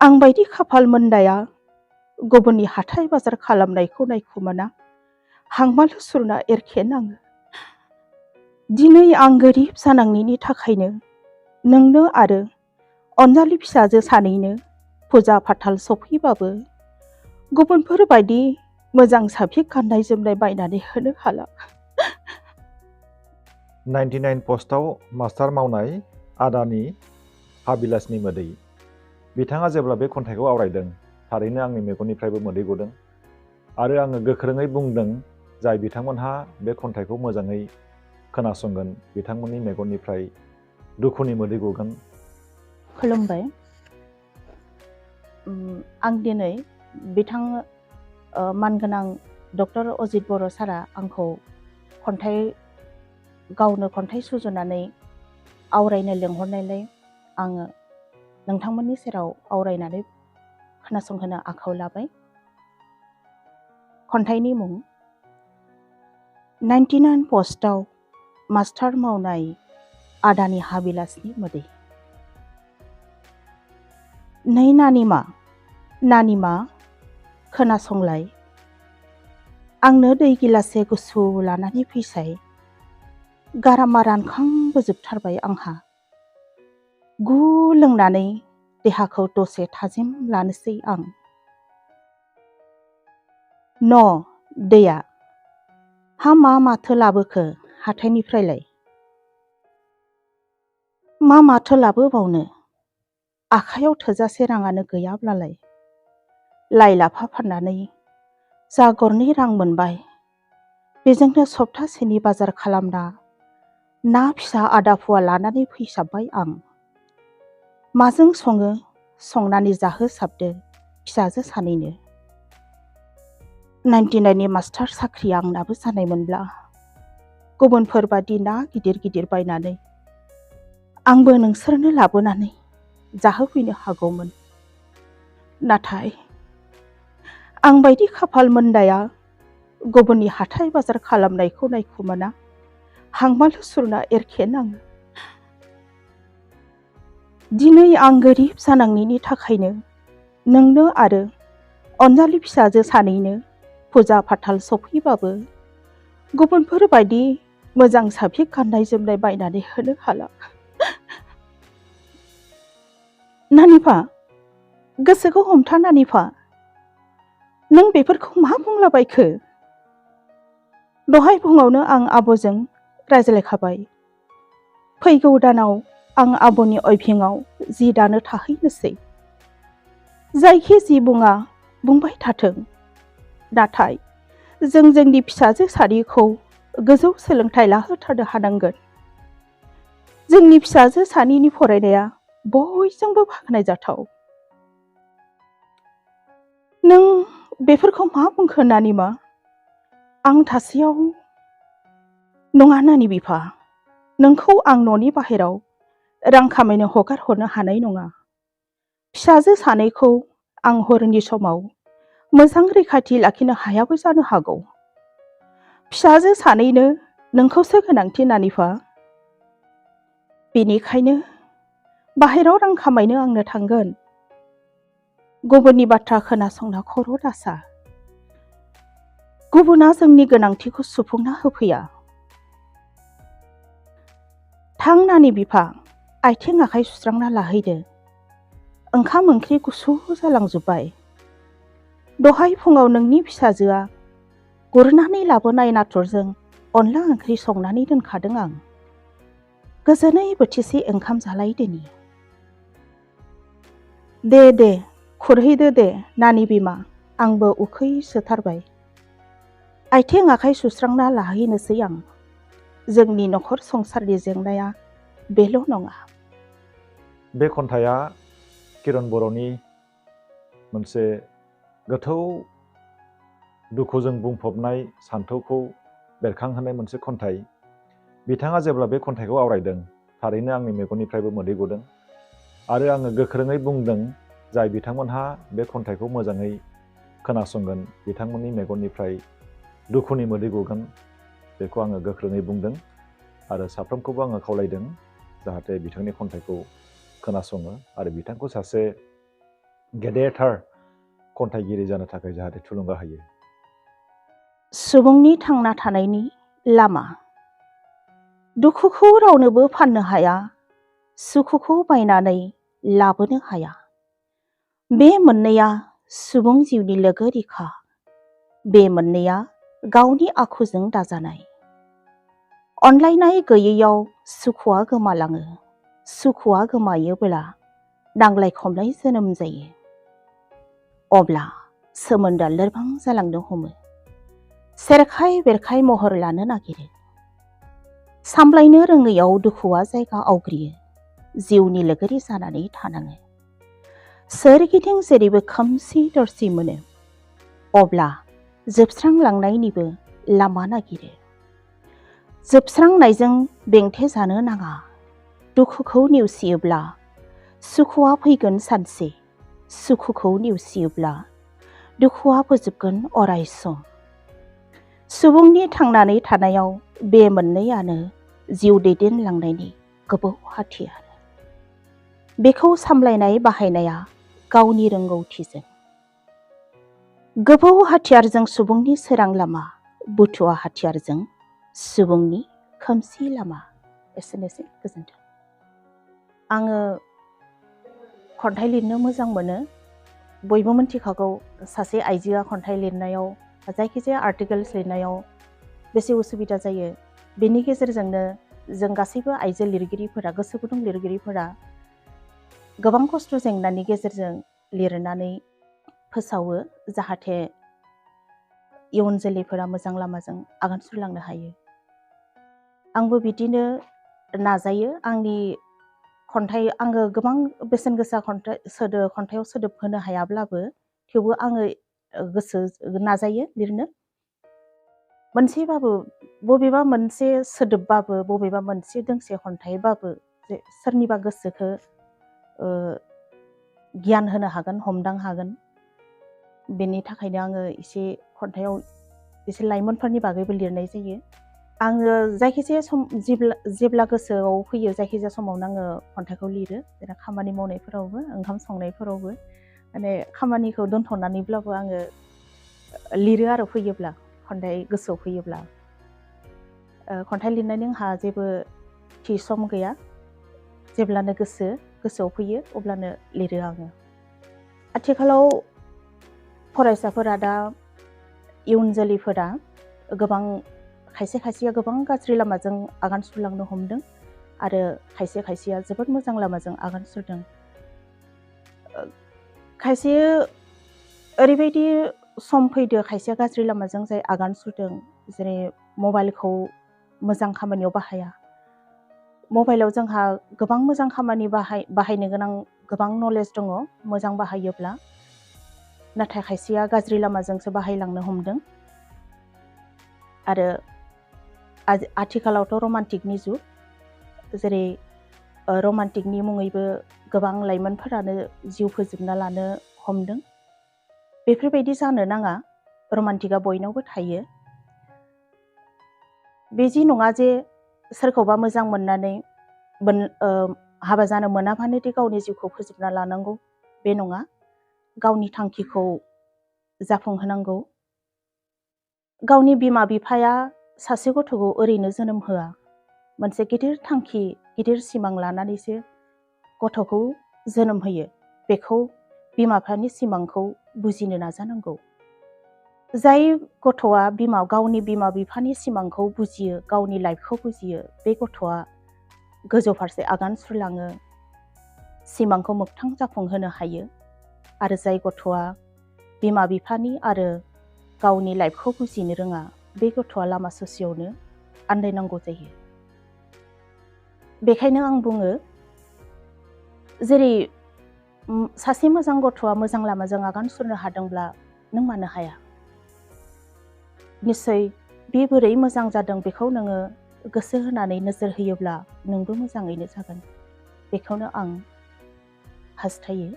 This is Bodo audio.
आं बायदि खाफाल मोन्दाया गुबुननि हाथाय बाजार खालामनायखौ नायखुमाना हांमाल सुरना एरखेनाङो। दिनै आं गोरिब जानांनायनि थाखायनो नोंनो आरो अनजालि फिसाजो सानैनो फुजा फाथाल सफैबाबो गुबुनफोर बायदि मोजां साफि गाननाय जोमनाय बायनानै होनो हाला। 99 पस्टआव मास्टार मावनाय आदानि हाबिलासनि मोदै। बिथाङा जेब्ला बे खन्थाइखौ आवरायदों थारैनो आंनि मेगननिफ्रायबो मोदै गदों आरो आङो गोख्रोङै बुंदों जाय बिथांमोनहा बे खन्थाइखौ मोजाङै खोनासंगोन बिथांमोननि मेगननिफ्राय दुखुनि मोदै गगोन। खुलुमबाय। आं दिनै बिथां मानगोनां डक्टर अजित बर' सारा आंखौ गावनो खन्थाइ सुजुनानै आवरायनो लिंहरनायलाय आङो नोंथांमोननि सेराव आवरायनानै खोनासंहोनो आखायाव लाबाय। खन्थाइनि मुं 99 पस्टआव मास्टार मावनाय आदानि हाबिलासनि मोदै। नै नानिमा खोनासंलाय, आंनो दै गिलासे गुसु लानानै फैसाय। गारामा रानखांबोजोबथारबाय आंहा। गु लोंनानै देहाखौ दसे थाजिम लानोसै आं। न' दैया हा माथो लाबोखो हाथायनिफ्रायलाय? माथो लाबोबावनो, आखायाव थोजासे राङानो गैयाब्लालाय। लाइ लाफा फाननानै जा गरनै रां मोनबाय बेजोंनो सप्तासेनि बाजार खालामना ना फिसा आदा फुवा लानानै फैसाबबाय आं। माजों सङो संनानै जाहोसाबदो फिसाजो सानैनो। 99नि मास्टार साख्रिया आंनाबो जानायमोनब्ला गुबुनफोरबादि ना गिदिर गिदिर बायनानै आंबो नोंसोरनो लाबोनानै जाहोफैनो हागौमोन। नाथाय आं बायदि खाफाल मोन्दाया गुबुननि हाथाय बाजार खालामनायखौ नायखुमाना हांमाल सुरना एरखेनाङो। दिनै आं गोरिब जानांनायनि थाखायनो नोंनो आरो अनजालि फिसाजो सानैनो फुजा फाथाल सफैबाबो गुबुनफोर बायदि मोजां साफि गाननाय जोमनाय बायनानै होनो हाला। नानिफा, गोसोखौ हमथा नानिफा, नों बेफोरखौ मा बुंलाबायखो? दहाय फुङावनो आं आब'जों रायज्लायखाबाय। फैगौ दानाव आं आब'नि अइभिङाव जि दानो थाहैनोसै। जायखि जि बुङा बुंबाय थाथों, नाथाय जों जोंनि फिसाजो सानैखौ गोजौ सोलोंथाइ लाहोथारनो हानांगोन। जोंनि फिसाजो सानैनि फरायनाया बयजोंबो बाख्नायजाथाव। नों बेफोरखौ मा बुंखो नानिमा? आं थासेयाव नङा नानि बिफा, नोंखौ आं न'नि बाहेराव रां खामायनो हगार हरनो हानाय नङा। फिसाजो सानैखौ आं हरनि समाव मोजां रैखाथि लाखिनो हायाबो जानो हागौ। फिसाजो सानैनो नोंखौसो गोनांथि नानिफा। बेनिखायनो बाहेराव रां खामायनो आंनो थांगोन। गुबुननि बाथ्रा खोनासंना खर' दासा। गुबुना जोंनि गोनांथिखौ सुफुंना होफैया। थां नानि बिफा, आथिं आखाइ सुस्रांना लाहैदो। ओंखाम ओंख्रि गुसु जालांजोब्बाय। दहाय फुङाव नोंनि फिसाजोआ गुरनानै लाबोनाय नाथुरजों अनला ओंख्रि संनानै दोनखादों आं। गोजोनै बोथिसे ओंखाम जालायदोनि। दे खुरहैदो दे नानि बिमा, आंबो उखै सोथारबाय। आथिं आखाइ सुस्रांना लाहैनोसै आं। जोंनि नखर संसारनि जेंनाया बेल' नङा। बे खन्थाइया किरन बर'नि मोनसे गोथौ दुखुजों बुंफबनाय सान्थौखौ बेरखांहोनाय मोनसे खन्थाइ। बिथाङा जेब्ला बे खन्थाइखौ आवरायदों थारैनो आंनि मेगननिफ्रायबो मोदै गदों आरो आङो गोख्रोङै बुंदों जाय बिथांमोनहा बे खन्थाइखौ मोजाङै खोनासंगोन बिथांमोननि मेगननिफ्राय दुखुनि मोदै गगोन। बेखौ आङो गोख्रोङै बुंदों आरो साफ्रोमखौबो आङो खावलायदों जाहाथे बिथांनि खन्थाइखौ खोनासङो आरो बिथांखौ सासे गेदेरथार खन्थाइगिरि जानो थाखाय जाहाथे थुलुंगा होयो। सुबुंनि थांना थानायनि लामा। दुखुखौ रावनोबो फाननो हाया, सुखुखौ बायनानै लाबोनो हाया। बे मोननैया सुबुं जिउनि लोगोरिखा। बे मोननैया गावनि आखुजों दाजानाय। अनलायनाय गैयैयाव सुखुआ गोमालाङो। सुखुआ गोमायोब्ला नांलाय खमलाय जोनोम जायो। अब्ला सोमोन्दोआ लोरबां जालांनो हमो। सेरखाय बेरखाय महर लानो नागिरो। सामलायनो रोङैयाव दुखुआ जायगा आवग्रियो। जिउनि लोगोरि जानानै थानाङो। सोरगिदिं जेरैबो खोमसि दरसि मोनो। अब्ला जोबस्रांलांनायनिबो लामा नागिरो। जोबस्रांनायजों बेंथे जानो नाङा। दुखुखौ नेवसियोब्ला सुखुआ फैगोन सानसे। सुखुखौ नेवसियोब्ला दुखुआ फोजोबगोन अराय सम। सुबुंनि थांनानै थानायाव बे मोननैयानो जिउ दैदेनलांनायनि गोबौ हाथियार। बेखौ सामलायनाय बाहायनाया गावनि रोंगौथिजों। गोबौ हाथियारजों सुबुंनि सोरां लामा, बुथुवा हाथियारजों सुबुंनि खोमसि लामा। एसेनोसै, गोजोन्थों। आङो खन्थाइ लिरनो मोजां मोनो। बयबो मिथिखागौ सासे आइजोआ खन्थाइ लिरनायाव जायखिजाया आर्टिकेल्स लिरनायाव बेसे उसुबिदा जायो। बेनि गेजेरजोंनो जों गासैबो आइजो लिरगिरिफोरा, गोसो गुदुं लिरगिरिफोरा गोबां खस्थ' जेंनानि गेजेरजों लिरनानै फोसावो, जाहाथे इयुन जोलैफोरा मोजां लामाजों आगान सुरलांनो हायो। आंबो बिदिनो नाजायो। आंनि खन्थाइ, आङो गोबां बेसेन गोसा खन्थाइयाव सोदोब होनो हायाब्लाबो थेवबो आङो गोसो नाजायो लिरनो। मोनसेबाबो, बबेबा मोनसे सोदोबबाबो, बबेबा मोनसे दोंसे खन्थाइबाबो सोरनिबा गोसोखौ गियान होनो हागोन, हमदां हागोन। बेनि थाखायनो आङो एसे खन्थाइयाव एसे लाइमोनफोरनि बागैबो लिरनाय जायो। आङो जायखिजाया सम जेब्ला गोसोआव फैयो, जायखिजाया समावनो आङो खन्थाइखौ लिरो। जेरै खामानि मावनायफोरावबो, ओंखाम संनायफोरावबो, माने खामानिखौ दोनथ'नानैब्लाबो आङो लिरो आरो फैयोब्ला, खन्थाइ गोसोआव फैयोब्ला। खन्थाइ लिरनायनि आंहा जेबो थि सम गैया। जेब्लानो गोसोआव फैयो अब्लानो लिरो आङो। आथिखालाव फरायसाफोरा, दा इयुन जोलैफोरा गोबां, खायसे खायसेया गोबां गाज्रि लामाजों आगान सुरलांनो हमदों आरो खायसे खायसेया जोबोद मोजां लामाजों आगान सुरदों। खायसे ओरैबायदि सम फैदो, खायसेया गाज्रि लामाजों जाय आगान सुरदों, जेरै मबाइलखौ मोजां खामानियाव बाहाया। मबाइलाव जोंहा गोबां मोजां खामानि बाहायनो गोनां गोबां नलेज दङ मोजां बाहायोब्ला। नाथाय खायसेया गाज्रि लामाजोंसो बाहायलांनो हमदों। आरो आथिखालावथ' रमान्टिकनि जुग, जेरै रमान्टिकनि मुङैबो गोबां लाइमोनफोरानो जिउ फोजोबना लानो हमदों। बेफोरबायदि जानो नाङा। रमान्टिकआ बयनावबो थायो। बे जि नङा जे सोरखौबा मोजां मोननानै हाबा जानो मोनाबानो दि गावनि जिउखौ फोजोबना लानांगौ, बे नङा। गावनि थांखिखौ जाफुंहोनांगौ। गावनि बिमा बिफाया सासे गथ'खौ ओरैनो जोनोम होआ। मोनसे गिदिर थांखि, गिदिर सिमां लानानैसो गथ'खौ जोनोम होयो। बेखौ बिमा बिफानि सिमांखौ बुजिनो नाजानांगौ। जाय गथ'आ गावनि बिमा बिफानि सिमांखौ बुजियो, गावनि लाइफखौ बुजियो, बे गथ'आ गोजौ फारसे आगान सुरलाङो, सिमांखौ मोगथां जाफुंहोनो हायो। आरो जाय गथ'आ बिमा बिफानि आरो गावनि लाइफखौ बुजिनो रोङा, बे गथ'आ लामा ससेयावनो आन्दायनांगौ जायो। बेखायनो आं बुङो, जेरै सासे मोजां गथ'आ मोजां लामाजों आगान सुरनो हादोंब्ला नों मानो हाया? निस्सय बे बोरै मोजां जादों बेखौ नोङो गोसो होनानै नोजोर होयोब्ला नोंबो मोजाङैनो जागोन। बेखौनो आं हास्थायो।